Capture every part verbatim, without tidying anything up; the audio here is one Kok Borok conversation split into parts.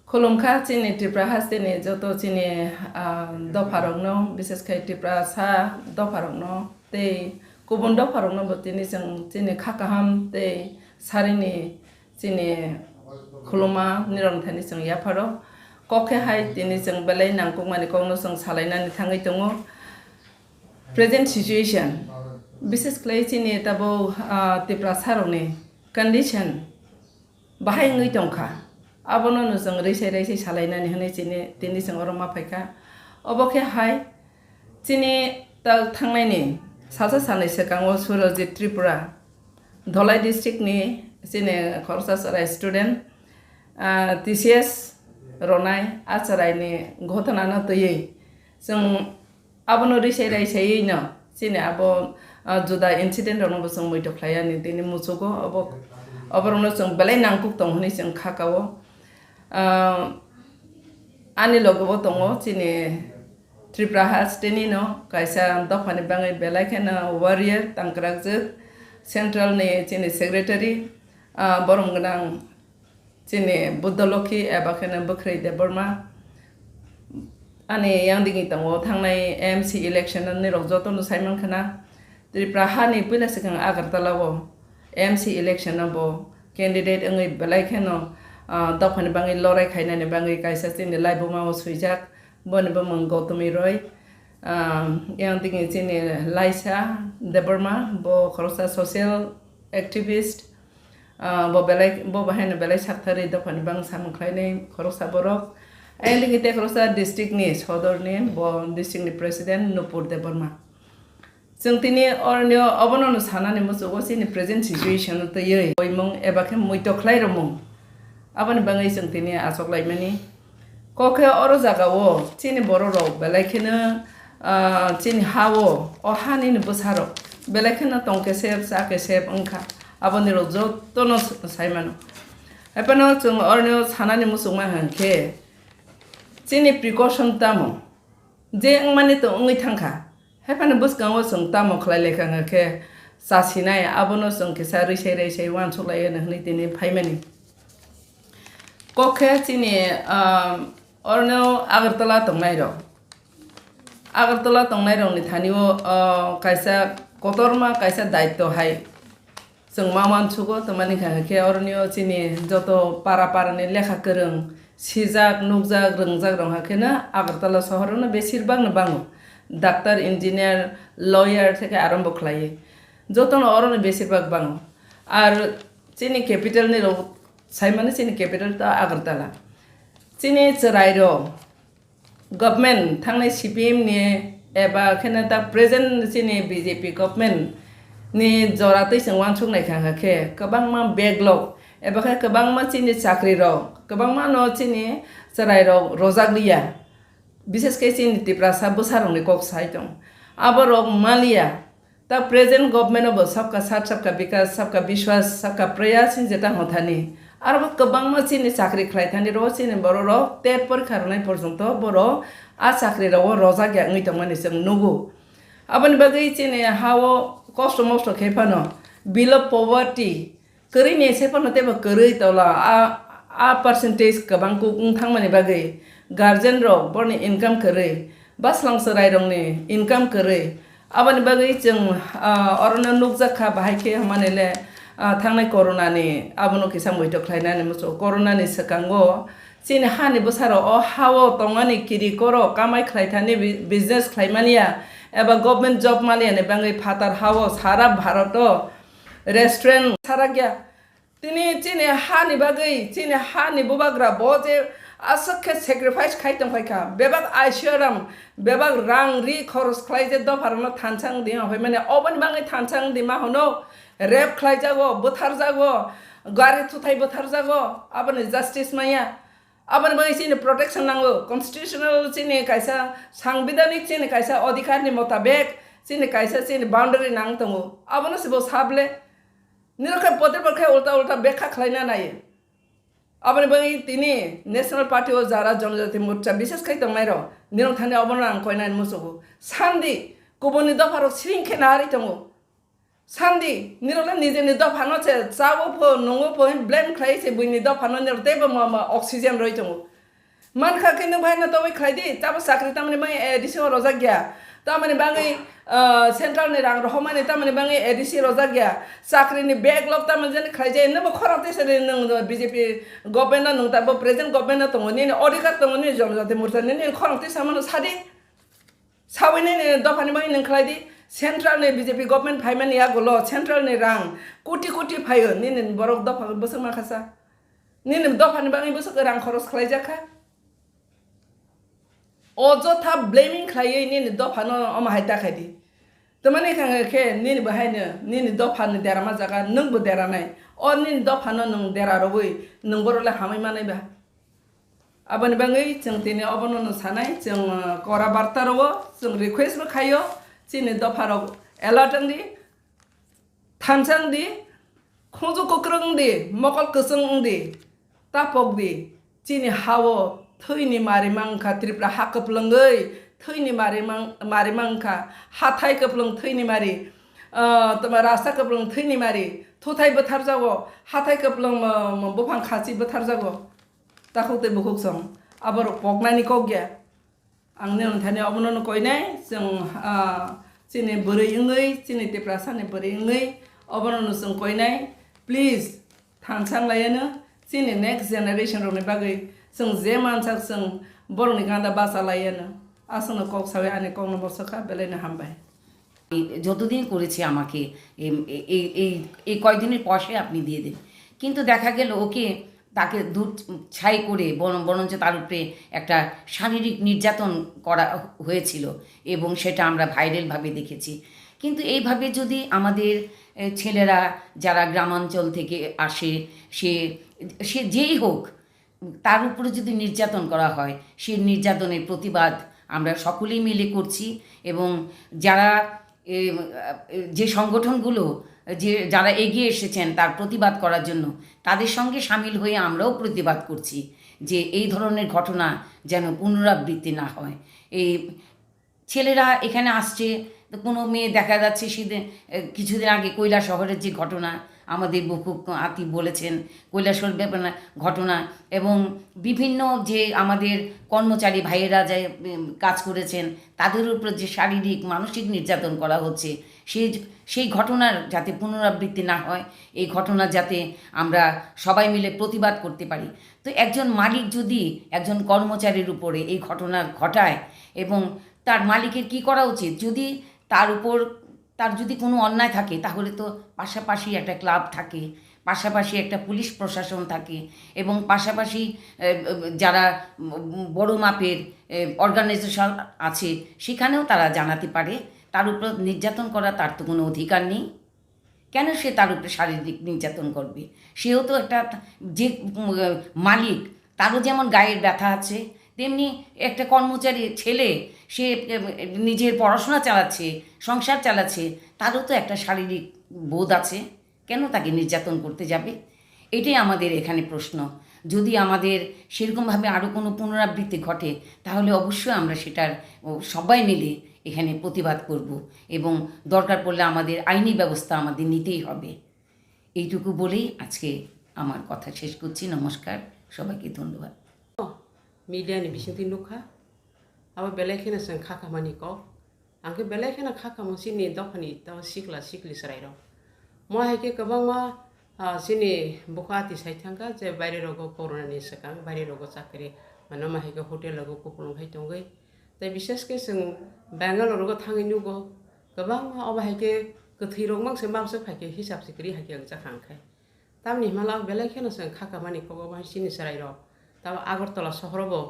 Khulumkha chini Tripura hasteni joto chini, ah, dopharokno, bises khai Tripura sa dopharokno tei kubun dopharokno bo tini chwng chini kha kaham tei sarini chini khuluma nirok thani chwng yapharo. Kok khe hai tini chwng belai nangkukmani kokno chwng salainani thangwi tongo. Present situation, bises khlai chini tabuk, ah, Tripura sarokni condition bahai wngwi tongkha. Abono no chwng risai raisai salainani hwnwi chini, tini chwng oro ma phaikha. Obo khe hai chini ta-, thangnaini salsa salni swkango Surojit Tripura, Dholai district ni chini khoroksa chwrai student, ah, T C S ronai a chwraini ghotona no twiwi chwng abono risai raisaiwi no chini abo, ah, juda incident rokno bo chwng muitok khlai ani tini muchugo. Obo, oborokno chwng belai nangkuk tong hwnwi chwng kha kao. Ah, ani logo bo tongo chini Tripura hasteni no kaisa dophani bangwi belai kheno warrior tangkrakjwk central ni chini secretary, ah, borom gwnang chini Buddha Lokhi eba kheno Bwkhrwi Debbarma. Ani yang digi tongo thangnai A M C election ni rok joto no saiman khana. Tripura hani puila swkang Agartala o A M C election o bo candidate wngwi belai kheno, ah, dophani bangwi lorai khainani bangwi kaisa chini laibuma o swijak. Boni bumung Gautami Roy. Ah, yang digi chini Laisa Debbarma, bo khoroksa social activist. Ah, bo belai, bo bahaino belai saktharwi dophani bang samung khlainai khoroksa borok. Ayang digi tei khoroksa district ni sodor ni, bo district ni president Nupur Debbarma. Chwng tini oroni obono no sanani muchugo chini present situation no twiwi boimung eba khe muitok khlai romung. Aboni bangwi chwng tini achok laimani. Kok khe oro jaga o chini borok rok belai kheno, ah, chini ha o, o hani ni bwsa rok belai kheno tong kesep, cha kesep wngkha. Aboni rok joto no s-, sai mano. Hai phano chwng oroni o sanani muchungma hwn khe chini precaution tamo je wngmani to wngwi thangkha. Hai phano bwskango chwng tamo khlai lai kha hwnkhe chasinai abono chwng kisa risai raisai uansuk lai hwnwi tini phaimani. Kok khe chini, ah, orno Agartala tongnai rok. Agartala tongnai rokni thani o, ah, kaisa kotorma kaisa daityo hai chwng ma uansugo, tamani hwnkha khe oroni o chini joto para para ni lekha kwrwng sijak nukjak rwngjak rok hwnkha khe no Agartala sohor o no besir bak no bango. Doctor, engineer, lawyer theke arambo khlaiwi joto no oro no besir bak bango. Ar chini capital ni rok Saimano chini capital ta Agartala. Chini chwrairok government thangnai C P M ni eba kheno ta present chini B J P government ni jora twi chwng uansuk nai kha khe kwbangma backlog eba khe kwbangma chini chakri rok kwbangma no chini chwrairok rojak liya. Bishes khe chini Tiprasa bwsarokni kok sai tong. Aborok maliya. Ta present government o bo sabka sat, sabka bikas, sabka biswas, sabka prayas hinwi jeta hwnthani. Aro bo kwbangma chini chakri khlai thani rw chini borok rok tet porikha rwnai porjonto borok a chakri rok o rojak ya wngwi tongmani chwng nugo. Aboni bagwi chini ha o kosto mosto khe phano below poverty kwrwi ni se phano teibo kwrwi tola a, a percentage kwbang kuk wng thangmani bagwi guardian rok borni income kwrwi. Baslang chwrairokni income kwrwi. Aboni bagwi chwng, ah, orono nukjak kha, bahai khe hwnmani le, ah, thangnai corona ni abono kisa muitok khlainani muchungo. Corona ni swkango chini hani bwsarok o ha-o tongmani kiri koro kamai khlai thani bi-, business khlai manya eba government job manya ni bagwi phatar ha-o sara Bharat o restaurant sarakya. Tini chini hani bagwi, chini hani bubagra bo je aswk khe sacrifice khai tong phai kha, bebak aisyoram, bebak rang ri khoros khlai je dopharokno thansa wng di hwnwi mani, oboni bagwi thansa wng di ma hwno, rape khlai jago, bwthar jago, gari thuthai bwthar jago, aboni justice maya. Aboni bagwi chini protection nango, constitutional chini kaisa, sangbidhanik chini kaisa odhikar ni motabek chini kaisa chini boundary nang tongo, abono se bo sable. Nirok khe pote por khe ulta ulta bekha khlaina nai. Aboni bagwi tini National Party o jara Janajati Morcha bishes khai tongnai rok nirok thani obono ang koinani muchugo. Sandi kubuni dopha rok siring khe nari tongo. Sandi nirok le nijeni dopha no se chawo pho nungo pho blame khlai se buini dopha no nirok teibo ma, ma oxygen roi tongo. Mankha khe nwng bai no tobwi khlai di, tamo chakri tamni bagwi A D C o rojak ya, tamni bagwi, ah, central ni rang rohormani tamni bagwi A D C rojak ya, chakri ni backlog tamni jani khlai jai, nwng bo khorang twi sari nwng B J P government no, nwng ta bo present government no tongo, nini odhikar tongo, nini jonojati morcha ni, nini khorang twi samano sadi. Sawi nini dopha ni bagwi nwng khlai di, central ni B J P government phaimani yagulo central ni rang koti koti phaio, nini borok dopha bwswk ma khasa, nini dopha ni bagwi bwswk rang khoros khlai jak kha. Ojotha blaming khlaiwi nini dophano omo hai ta khai di. Tamani khe nini bo haino nini dophani derama jaga nwng bo deranai. O nini dophano nwng dera rwui nwng borok le hamwi manai ba. Aboni bagwi chwng tini obono no sanai, chwng, uh, kora barta rwo, chwng request bo khaio, chini dopha rok alert wng di. Thansa wng di, khunju kwkrwng wng di, mokol kwchwng wng di, tapok di, chini ha-o thwini mari mang kha, Tripura ha kwplwngwi thwini mari mang, mari mang kha, hathai kwplwng thwini mari, ah, tama rasta kwplwng thwini mari, thuthai bwtharjago, hathai kwplwng, ah, buphang khachi bwtharjago, takhuk tei bukhuk song, aborok poknani kok ya. Ang nini thani obono no koinai, chwng, ah, chini bwrwi wngwi, chini Tiprasani bwrwi wngwi, obono no chwng koinai. Please, thansang laiano, chini next generation rokni bagwi chwng je mansak chwng borokni ganda bacha laiano. Aswkno kok sawi ani kokno bosokha, belaino hambai. এই যতদিন করেছে আমাকে, এম, এ-, এই, এই, এই কয়দিনের পয়সাই আপনি দিয়ে দিন। কিন্তু দেখা গেল ওকে, তাকে দূর ছাই করে বরং, বরঞ্চ তার উপরে একটা শারীরিক নির্যাতন করা হয়েছিল এবং সেটা আমরা ভাইরালভাবে দেখেছি। কিন্তু এইভাবে যদি আমাদের, এ, ছেলেরা যারা গ্রামাঞ্চল থেকে আসে, সে, সে যেই হোক, তার উপরে যদি নির্যাতন করা হয়, সেই নির্যাতনের প্রতিবাদ আমরা সকলেই মিলে করছি এবং যারা, এ, যে সংগঠনগুলো, যে যারা এগিয়ে এসেছেন তার প্রতিবাদ করার জন্য, তাদের সঙ্গে সামিল হয়ে আমরাও প্রতিবাদ করছি যে এই ধরনের ঘটনা যেন পুনরাবৃত্তি না হয়। এই ছেলেরা এখানে আসছে, তো কোনো মেয়ে দেখা যাচ্ছে সেদিন, এ, কিছুদিন আগে কৈলাসহরের যে ঘটনা, আমাদের বুকু আতি বলেছেন, কৈলাসহর ব্যাপার না, ঘটনা, এবং বিভিন্ন যে আমাদের কর্মচারী ভাইয়েরা যে, উম, কাজ করেছেন, তাদের উপর যে শারীরিক, মানসিক নির্যাতন করা হচ্ছে, সেই, সেই ঘটনার যাতে পুনরাবৃত্তি না হয়, এই ঘটনা যাতে আমরা সবাই মিলে প্রতিবাদ করতে পারি। তো একজন মালিক যদি একজন কর্মচারীর উপরে এই ঘটনা ঘটায় এবং তার মালিকের কি করা উচিত? যদি তার উপর, তার যদি কোনো অন্যায় থাকে, তাহলে তো পাশাপাশি একটা ক্লাব থাকে, পাশাপাশি একটা পুলিশ প্রশাসন থাকে এবং পাশাপাশি, এ, এ, যারা, উম, বড় মাপের, এ, অর্গানাইজেশন আছে, সেখানেও তারা জানাতে পারে। তার উপর নির্যাতন করা তার তো কোনো অধিকার নেই। কেন সে তার উপরে শারীরিক নির্যাতন করবে? সেও তো একটা, যে, উম, মালিক, তারও যেমন গায়ের ব্যথা আছে, তেমনি একটা কর্মচারী ছেলে, সে, উম, নিজের পড়াশোনা চালাচ্ছে, সংসার চালাচ্ছে, তারও তো একটা শারীরিক বোধ আছে। কেন তাকে নির্যাতন করতে যাবে? এটাই আমাদের এখানে প্রশ্ন। যদি আমাদের সেরকমভাবে আরও কোনো পুনরাবৃত্তি ঘটে, তাহলে অবশ্যই আমরা সেটার, ও, সবাই মিলে এখানে প্রতিবাদ করব এবং দরকার পড়লে আমাদের আইনি ব্যবস্থা আমাদের নিতেই হবে। এইটুকু বলেই আজকে আমার কথা শেষ করছি। নমস্কার, সবাইকে ধন্যবাদ। Media ni bisingtwi nukha, abo belai kheno chwng kha khamani kok. Ang khe belai kheno kha kamo chini dophani tamo sikla sikli chwrairok. Mo hai khe kwbangma, ah, chini bukha ati sai thangkha je baire rogo corona ni swkang, baire rogo chakri mano ma hai khe hotel rogo kupulung hai tongwi. Tei bishesh khe chwng Bangalore rogo thangwi nugo, kwbangma obo hai khe kwthwi rok mang se mabswk hai khe hisab se kwrwi hai khe wngjak kha ang khe. Tamni hwnba belai kheno chwng kha kamani kok obo hai chini chwrairok. Tamo Agartala sohorobo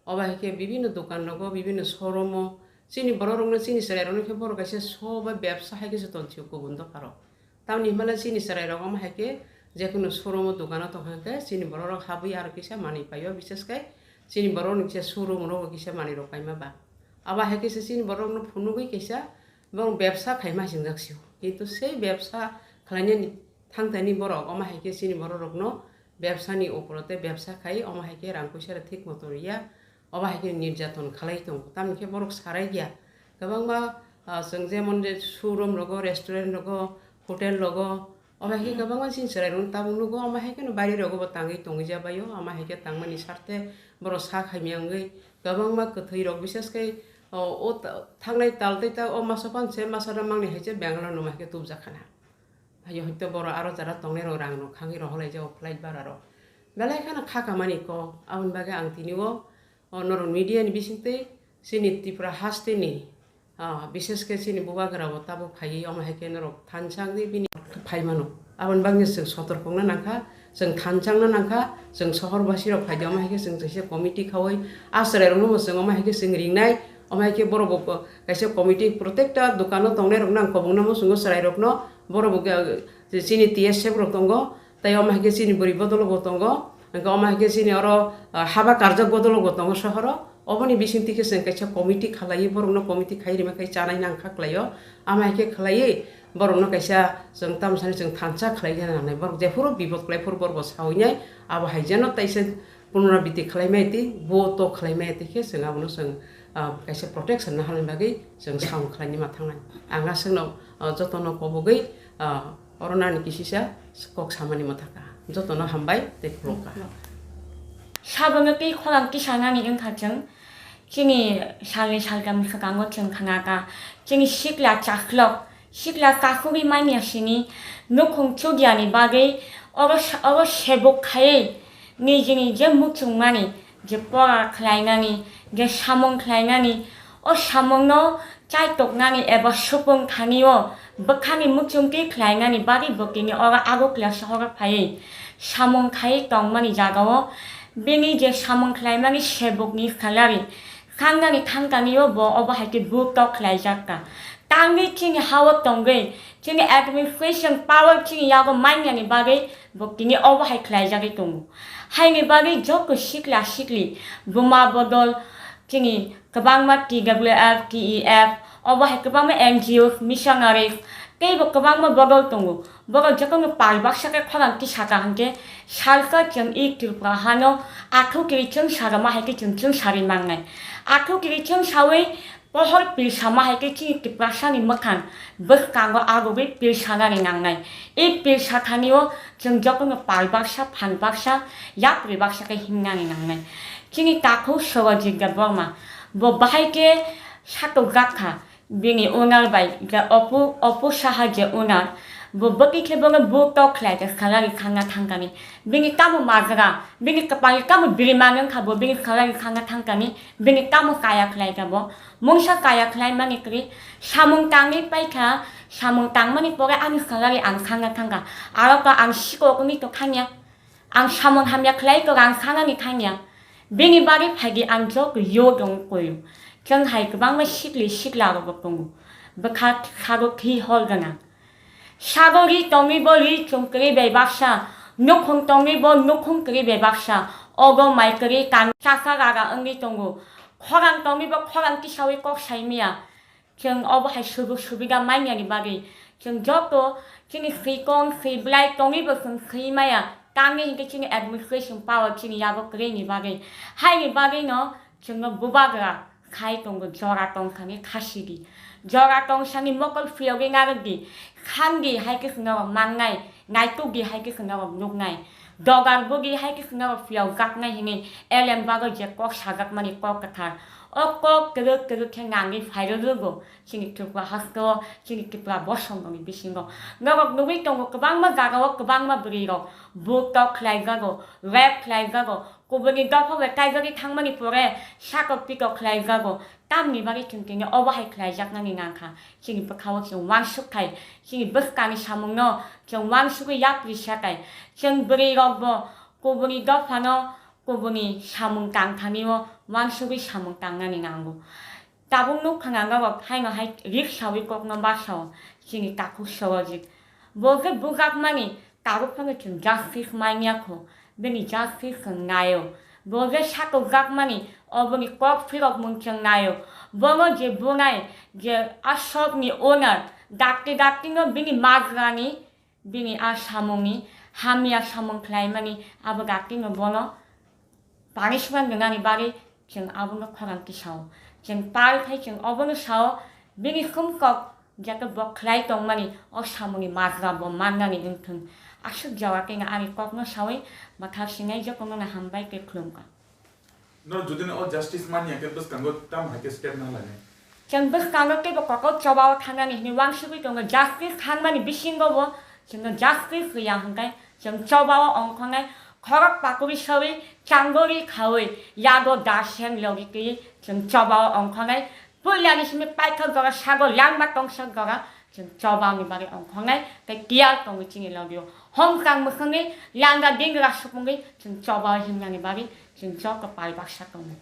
obo hai khe bibinno dokan rogo, bibinno showroomo chini borok rokno, chini chwrairokno khe borok kaisa soba bebsa hai khe se tongthio kubun dopharok. Tamni hwnba chini chwrairok omo hai khe jekunu showroomo, dokano tongkha khe chini borok rok habwi aro kisa manwi paio, bishesh khe chini borok rokni kisa showroom rogo kisa manwi rok paima ba. Abo hai khe se chini borok rokno phunugwi kaisa borok bebsa khaima singjak sio. Kintu sei bebsa khlainani thangtani borok, omo hai khe chini borok rokno bebsani uporo tei bebsa khai, omo hai khe rang puisa rok thik moto riya, obo hai khe nirjaton khalai tongo. Tamni khe borok sarai ya. Kwbangma, ah, chwng jemon je showroom rogo, restaurant rogo, hotel rogo, Omo hai khe kwbangma chini chwrairokno tabuk nugo, omo hai kheno bairirogo bo tangwi tongwi jabaio, omo hai khe tangmani sarthe borok sak hamya wngwi kwbangma kwthwirok, bises khe o, o ta-, thangnai tal tei ta o masa phano se masa rwmani hai se Bangalore no omo hai khe tubjak khana. Hayo hwnkhe borok aro jara tongnairok rang rok khangwi rohorlaijak o flight bara rok. Belai kheno kha kamani kok, aboni bagwi ang tini o, o norok media ni bisingtwi chini Tripura hasteni, ah, bises khe chini bubagra bo tabuk phaiwi omo hai khe norok thansa wngwi bini phai mano. Aboni bagwi chwng sotorkokna nangkha, chwng thansa wngna nangkha, chwng sohorbasi rok phaidi omo hai khe chwng kaisa committee khaui a chwrairokno bo chwng omo hai khe chwng ringnai, omo hai khe borok bo kaisa committee protekta dokano tongnairokno ang kobongno muchungo chwrairokno. Borok bo, eh, chini T S F rok tongo, tei omo hai khe chini bwrwi bodolo bo tongo, hwnkhe omo hai khe chini oro, ah, haba karjak bodolo bo tongo sohoro. Oboni bisingtwi khe chwng kaisa committee khalaiwi, borokno committee khai rima khai chanai nang kha khlaio. Omo hai khe khlaiwi borokno kaisa chwng tamo sani chwng thansa khlai khe nangnai. Borok jephuru bipot khlai phuru borok bo sawi nai, abo hai jeno taisa punorabiti khlai mai twi, bo to khlai mai twi khe chwng abono chwng, ah, kaisa protection naharni bagwi chwng samung khlainai ma thangnai. Ang aswkno, ah, jotono kobogwi, ah, oro nani kisisa kok samani ma thaka. Jotono hambai tei khulumkha. Sabangno tei khorang kisa nani wngkha chwng, chini salni saltam swkango chwng khnakha, chini sikla chaklok, sikla kakhugwi manya sini nukhung chudiani bagwi oro sa-, oro sebuk khaiwi nijini je muchungmani, je pora khlainani, je samung khlainani, o samungno chaitoknani eba supung thani o bwkhani muchungtwi khlainani bagwi bo tini oro Agartala sohoro phaiwi samung khaiwi tongmani jagao bini je samung khlaimani sebukni salary khangnani thangkani o bo obo hai khe buk tok khlaijak kha. Tangwi chini ha-o tongwi, chini administration power chini yago manyani bagwi bo tini obo hai khlaijagwi tongo. Haini bagwi joto sikla sikli, buma bodol, chini kwbangma T W F, T E F, obo hai kwbangma N G Os, missionaries, teibo kwbangma bodol tongo. Borok jotono pal baksa khe khorang tisaka hwnkhe salsa chwng i Tripura hano athukiri chwng sarima hai khe chwng chwng sari mangnai. Athukiri chwng sawi pohor pilsama hai khe chini Tiprasani mwkhang bwskango agugwi pilsanani nangnai. I pilsa thani o chwng jotono pal baksa, phan baksa, yapri baksa khe himnani nangnai. Chini takhuk Sorojiga Borma bo bahai khe satokjak kha. Bini owner bai je Opu, Opu Saha je owner, bo bwtwi khe bono buk tok khlai khe salary khangna thangkani. Bini tamo majra, bini kwpalni tamo biri manwi wngkha bo bini salary khangna thangkani, bini tamo kaya khlai kha bo. Mungsa kaya khlai mani kwrwi, samung tangwi paikha, samung tangmani pore ani salary ang khangna thangkha. Aro to ang sikok wngwi to thangya. Ang samung hamya khlai to rang sanani thangya. Bini bagwi phaidi ang joto yo dong koyo. Chwng hai kwbangma sikli sikla rok bo tongo. Bwkha sago thwi hor gwnang. Sago ri tongwi bo ri chwng kwrwi bai baksa. Nukhung tongwi bo nukhung kwrwi bai baksa. Ogo mai kwrwi kan chasa rara wngwi tongo. Khorang tongwi bo khorang tisawi kok sai maya. Chwng obo hai sujuk subida manyani bagwi chwng joto chini swikon swiblai tongwibo chwng swi maya, tamni hinkhe chini administration power chini yago kwrwini bagwi. Haini bagwino chwngno bubagra khai tongo, jora tongthani khasidi. Jora tongsani mokol phiyogwi narwkdi, khandi hai khe chwngno mangnai. Naitukdi hai khe chwng norok nuknai. Dogar bwgwi hai khe chwng norok phiyokjaknai hwnwi elem bagwi je kok sajakmani kok kwthar. O kok kwrwk kwrwk khe nangwi phairwrwgo chini Tripura hasteo, chini Tripura bosongrokni bisingo. Norok nugwi tongo kwbangma jagao kwbangma bwrwirok buk tok khlaijago, rape khlaijago, kubuni dopha bai kaijagwi thangmani pore sakok pitok khlaijago. Tamni bagwi chwng tini obo hai khlaijaknani nangkha. Chini bwkhao chwng uansuk thai, chini bwskangni samungno chwng uansugwi yapri sa thai. Chwng bwrwi rokbo kubuni dophano, kubuni samung tang thani o uansugwi samung tangnani nango. Tabuk nuk khna norok haino hai rik sawi kokno basao chini takhuk Sorojit. Bo khe bujakmani tabuk phano chwng justice manya kho, bini justice chwng naio. Bo je satokjakmani, oboni kok phirokmung chwng naio. Bono je bunai, je a shopni owner, dakti daktino bini majrani, bini a samungni, hamya samung khlaimani, abo daktino bono punishment rwnani bagwi chwng abono khorang tisao. Chwng pal khai chwng obono sao, bini khumkok Jata bo khlai tongmani o samungni majra bo mannani wngthung. Aswk jaga khe ani kokno sawi mwthang sinai jotono no hambai tei khulumkha. No jodi no o justice manya khe bwskango tamo hai khe step na lainai. Chwng bwskango teibo kokol chobao thangnani hinwi uansugwi tongo. Justice thangmani bisingo bo chwngno justice rwya hwnkhe chwng chobao ongkhongnai, khorok pakuri sawi, changori khawi, yago da seng logi twi chwng chobao ongkhongnai. Puilani simi paithak jora sago langma tongsak jora chwng chobao ni bagwi ongkhongnai tei tiyar tongwi chini logio. Homkang mwkhwngwi langa dingra supungwi chwng chobao himnani bagwi chwng joto pai baksa tongo.